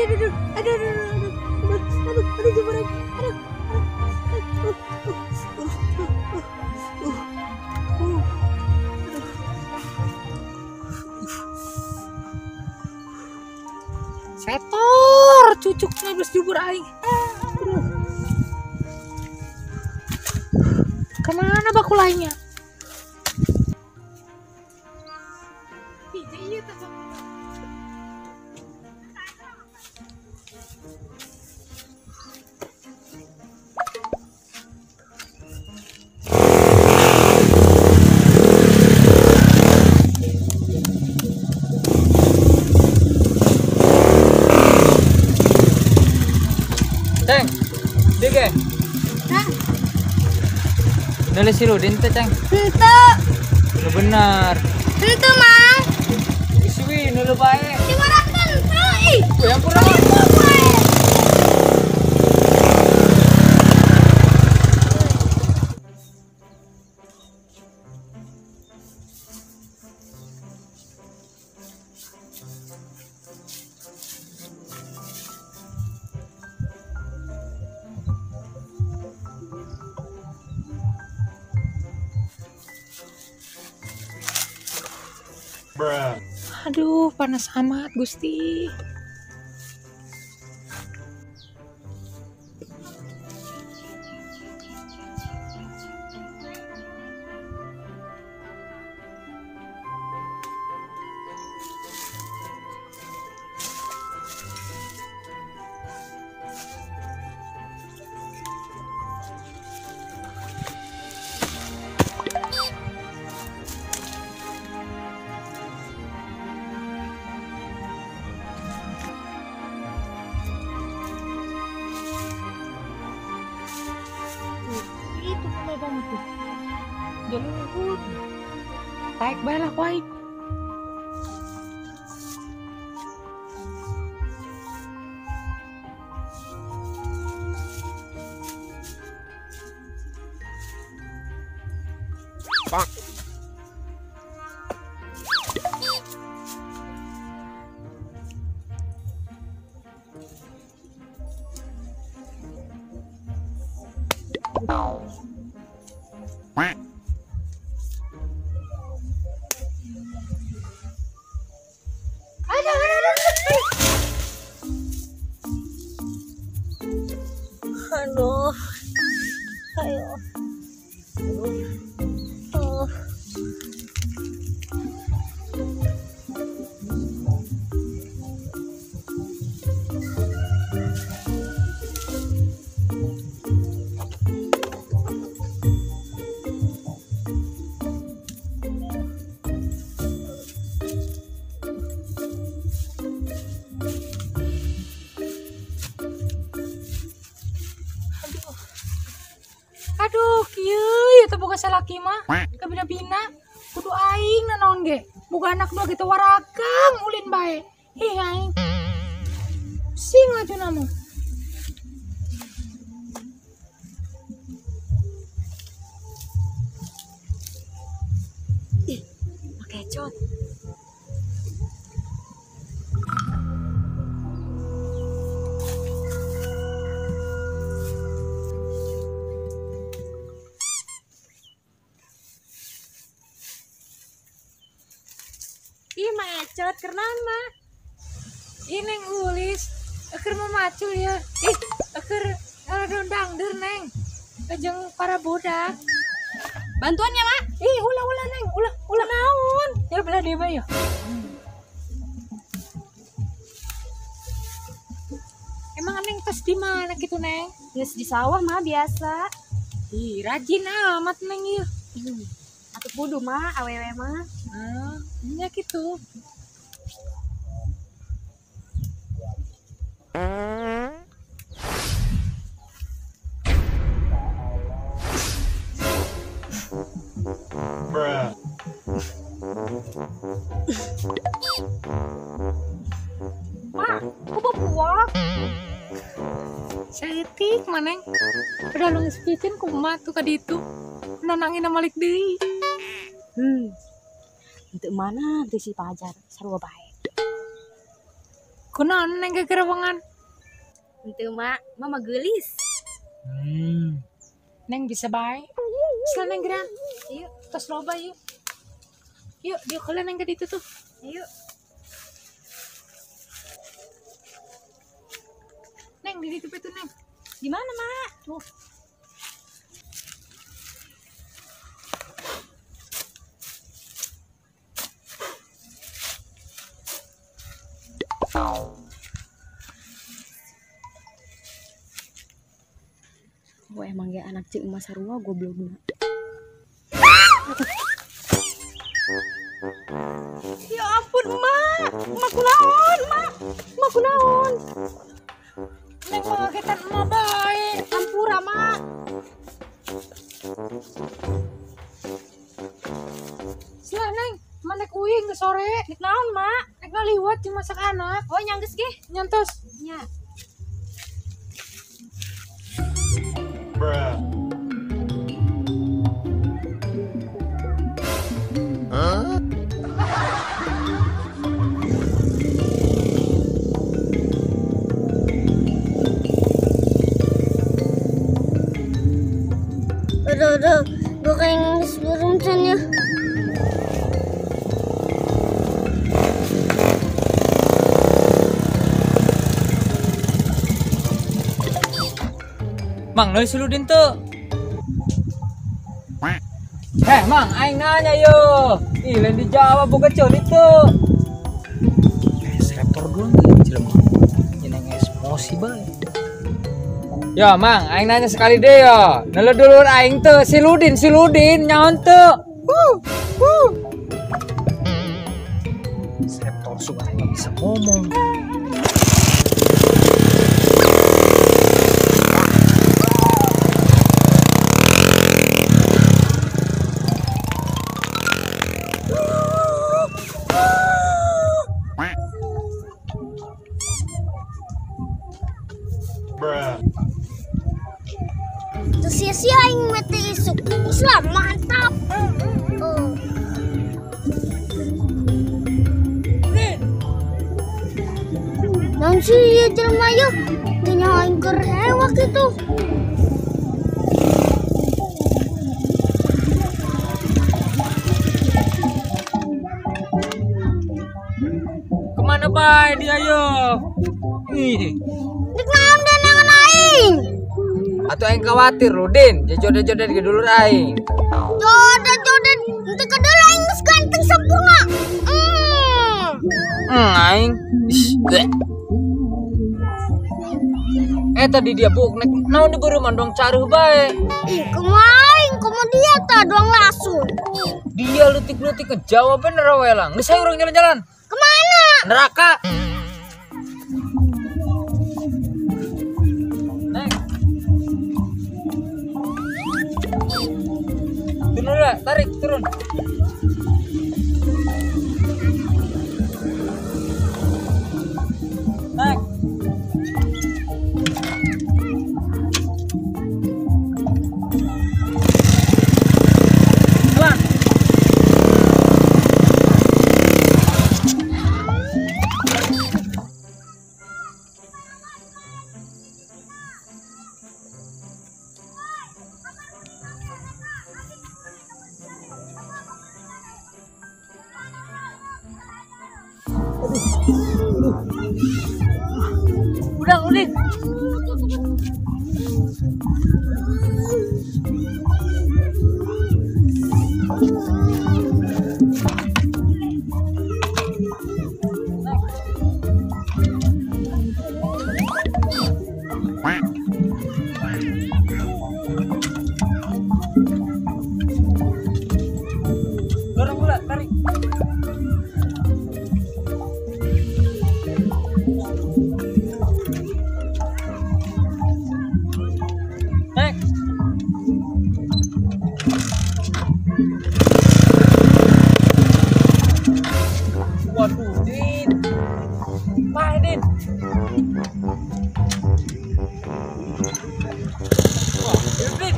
Aduh aduh aduh aduh aduh aduh aduh jubur aing. Aduh. Setor cucuk 15 jubur aing. Aduh. Kemana bakul lainnya? Ceng, dige. Hah? Nulis si Rudin teh, Ceng. Henteu. Lu bener. Henteu, Mang. Isi nu bae. Diwarakeun henteu ih. Yang kurang. Aduh, panas amat, Gusti. Banget tuh jalur taek bae lah kuai. Pak. Aduh, ayo. Oh. Aduh, kieu ya teh boga salaki mah. Kabina-bina kudu aing nanaon ge. Boga anak dua gitu warakang ulin bae. Hih aing. Pusing lajuna mah. Ih, makecot. Ih, macet, kenaon mah? Ih, Neng Ulis, eker mamacul ya. Ih, eker ngaradondangdeur, Neng. Jeung para budak. Bantuan ya, Mak? Ih, ulah-ulah, Neng, ulah, ulah naon. Ya belah deui bae ya. Emang Neng tos di mana gitu, Neng? Geus di sawah mah biasa. Ih, rajin amat Neng ieu. Atuh kudu mah awewe mah. Ah, nya gitu. Bruh. Mak, kok buak? Saeutik mah, Neng. Udah lu geus pikeun kumaha tuh ka ditu. Nanangin malik deui. Untuk mana tuh si Pajar sarua bae. Ku Kunaon Neng kegerewengan? Henteu Mak, Mama geulis. Neng bisa bae. Sela Neng geran. Yuk, tos loba yuk. Yuk, diuk heula Neng ka ditu tuh. Yuk. Neng di ditu tuh Neng. Di mana, Mak? Tuh. Oh, emang ya anak cik emas sarua goblokna. Ya ampun, Mak. Mak kunaon, Mak? Mak kunaon? Neng mengagetan emak bae. Ampura, Mak. Sila Neng, mana uing ke sore? Nek naon, Mak? Nek ngaliwat jeung masak anak. Oh, nyanggeus ge. Nyantos. Nya. Bruh. Huh? Udah, gue kayak nangis burung ya. Mang, nulis Ludin tuh. Mang, aing nanya yo. Ih, lain dijawab boga ceuli tuh. Raptor doang tuh jelema. Nyeneng emosi bae. Yo, Mang, aing nanya sekali deh yo. Nelu dulur aing tuh si Ludin nyaon tuh. Raptor suka aing bisa ngomong. Terus sia-sia aing mati isuk. Islam mantap. Oh. Naon sih ieu jelema ieu? Teu nyaho aing keur hewak kitu. Kemana bae dia yo? Ih. Nek naon danangan aing? Atau aing khawatir Ludin, jodoh-jodoh ke dulur aing. Jodoh-jodoh henteu ka dulur aing geus ganteng sempurna. Aing. Tadi dia buk nek naon dibeureum dong caruh bae. Ih, kumaha aing, kumaha dia tah doang langsung. Dia lutik-lutik ke Jawa bener we lang. Geus hayu urang jalan-jalan. Kemana? Neraka. Neng. Turun lah, tarik, turun. Naik. Pelan. Udah, Udin. Dorong pula, tarik. Naik. Waduh, Din. Pak, Din. Wah, Din.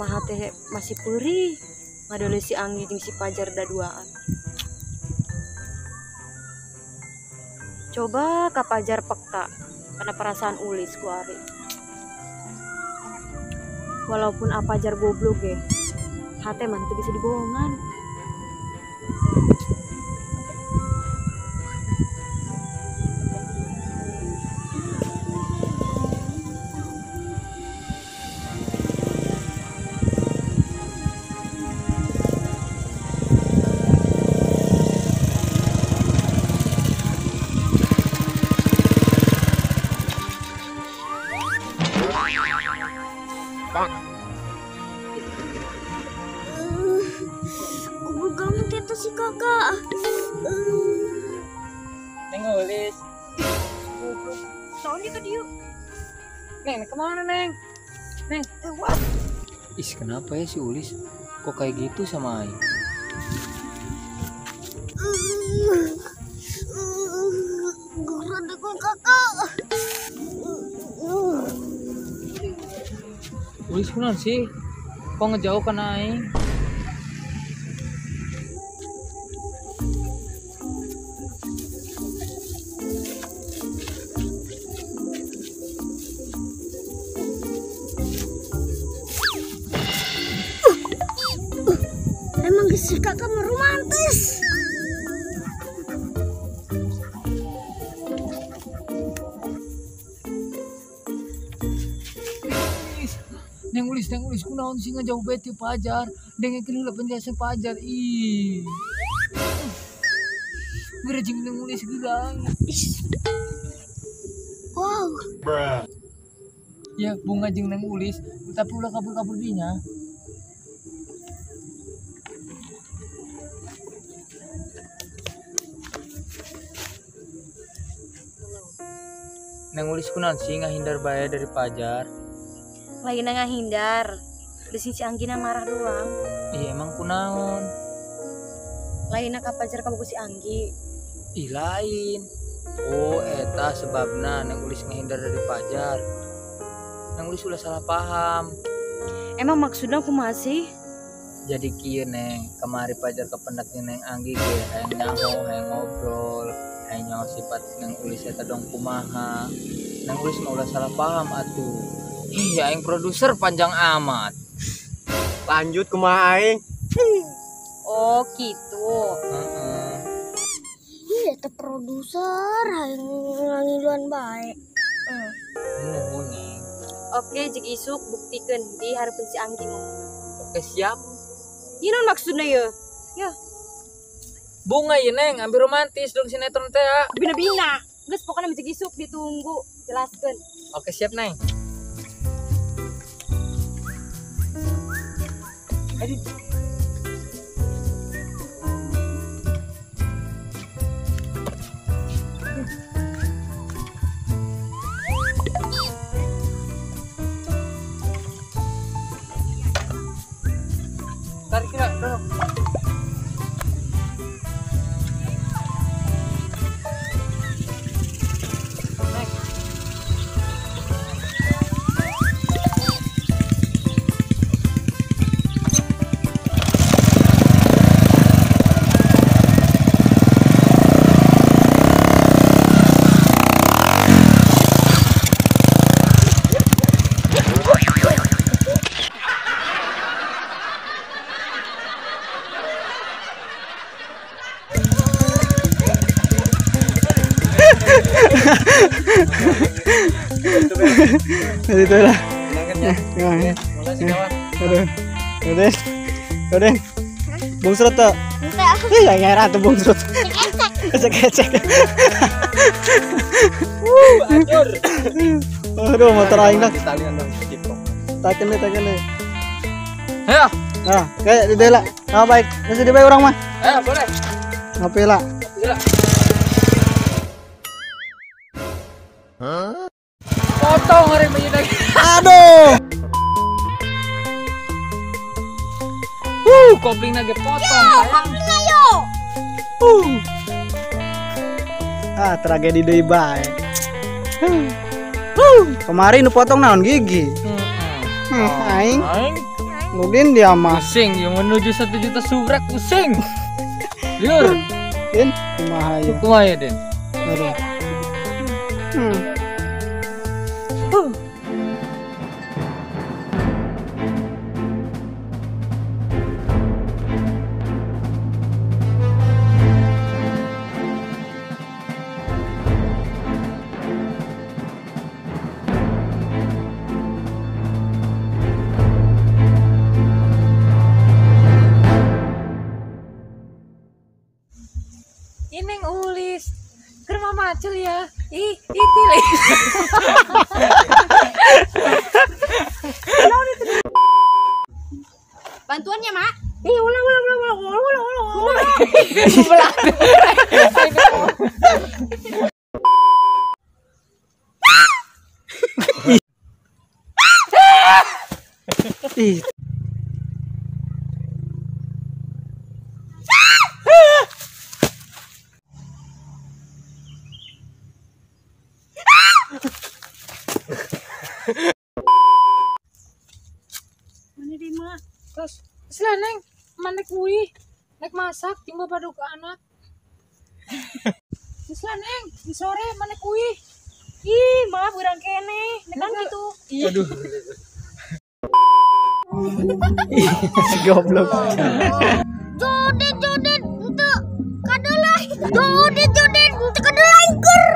Kumaha teh masih perih ngadeuleu si Anggi jeung si Pajar daduaan. Coba ka Pajar peka karena perasaan Ulis ku Ari. Walaupun Pajar goblok ge, hate mah teu bisa dibohongan. Goblok banget itu si kakak. Neng Ulis. Goblok. Naon dia tadi yuk? Neng, kemana Neng? Neng. What? Ih, kenapa ya si Ulis? Kok kayak gitu sama Aing? Goblok kakak. Ulis kunaon sih? Kok ngejauh kana aing? Emang si kakak mah romantis. Neng Ulis kunaon sih ngejauh bae ti Pajar. Dengekeun heula penjelasan Pajar. Ih. Geura jeung Neng Ulis geurang. Wow. Bruh. Ya bunga jeung Neng Ulis, tapi ulah kabur-kabur dinya. Neng Ulis kunaon sih ngahindar bae dari Pajar? Lain ngahindar, bisi si Anggina marah doang. Iya emang kunaon? Lain ka Pajar kabogoh si Anggi. Ih lain. Oh eta sebabna Neng Ulis ngahindar dari Pajar. Neng Ulis ulah salah paham. Emang maksudnya kumaha sih? Jadi kieu Neng, kemari Pajar kependak jeung Neng Anggi ge hayang nyaho, hayang ngobrol, hayang nyaho sifat Neng Ulis eta dong kumaha. Neng Ulis mah ulah salah paham atuh. Ih, aing produser panjang amat. Lanjut kumaha aing? Oh, gitu. Heeh. Iya, teh produser hayang ngiluan bae. Nuhun, Neng. Oke, jeung isuk buktikeun di hareupeun si Anggi ngomong. Oke, siap. Ieu naon maksudna ye? Ya. Bunga ieu Neng, ambil romantis dong sinetron teh ya. Bina-bina. Geus pokona jeung isuk ditunggu, jelaskeun. Oke, siap, Neng. Aduh. Tarik kira, dorong. Naik. Itu lah. Ya. Makasih kawan. Aduh. Udah. Udah. Bungsrut tuh. Enggak. Ih, ya ngerah tuh bungsrut. Cek-cek. Hancur. Aduh, motor aing dah. Ditalian dong ciprok. Taken deh, Ayo. Nah, kayak di lah. Nah, baik. Masih di baik orang mah. Ayo, boleh. Ngopi lah. Gila. Potong hari ini lagi. Aduh. Kopling lagi potong. Yo, koplingnya yo. Ah, tragedi deui bae. Kemarin nu potong naon gigi. Aing. Aing. Nudin dia mah. Pusing yang menuju 1 juta subrek pusing. Liur. Din, kumaha ya? Kumaha ya, Din? Aduh. Neng Ulis, ke rumah macul ya. Ih, itil. Bantuannya, Mak. Ih, ulang. Ih. Mana di mak? Terus, sila neng, mana kui, nek masak, timba baduk ke anak. Sila neng, di sore mana kui. Ih, maaf urang kene, nek kan gitu. Aduh. Si goblok. Jodet ente kadelai. Jodet ente kadelai ker.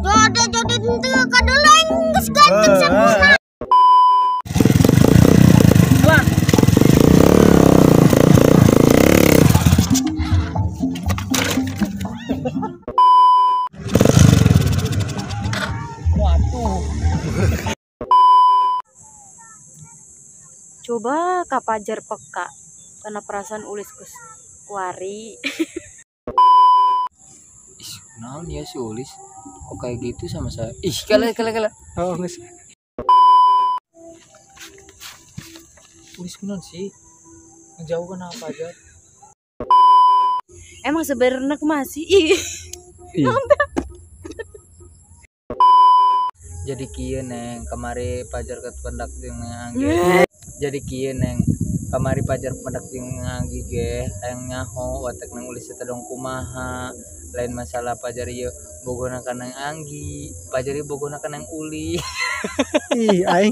Jodet ente kadelai geus ganteng sampurna. Coba Kak Pajar peka karena perasaan Ulis kuari. Ih, naon ya si Ulis kok kayak gitu sama saya. Ih, kala. Oh, geus. Ulis kunaon sih? Ngejauh kenapa aja? Emang sebenarnya masih. Ih. Jadi kieu neng, kamari Pajar kependak jeung Anggi. Jadi kieu neng, kamari Pajar pendak jeung Anggi ge hayang nyaho watek neng Ulis teh dong kumaha. Lain masalah Pajar ieu bogona ka neng Anggi, Pajar ieu bogona ka neng Uli. Ih, aing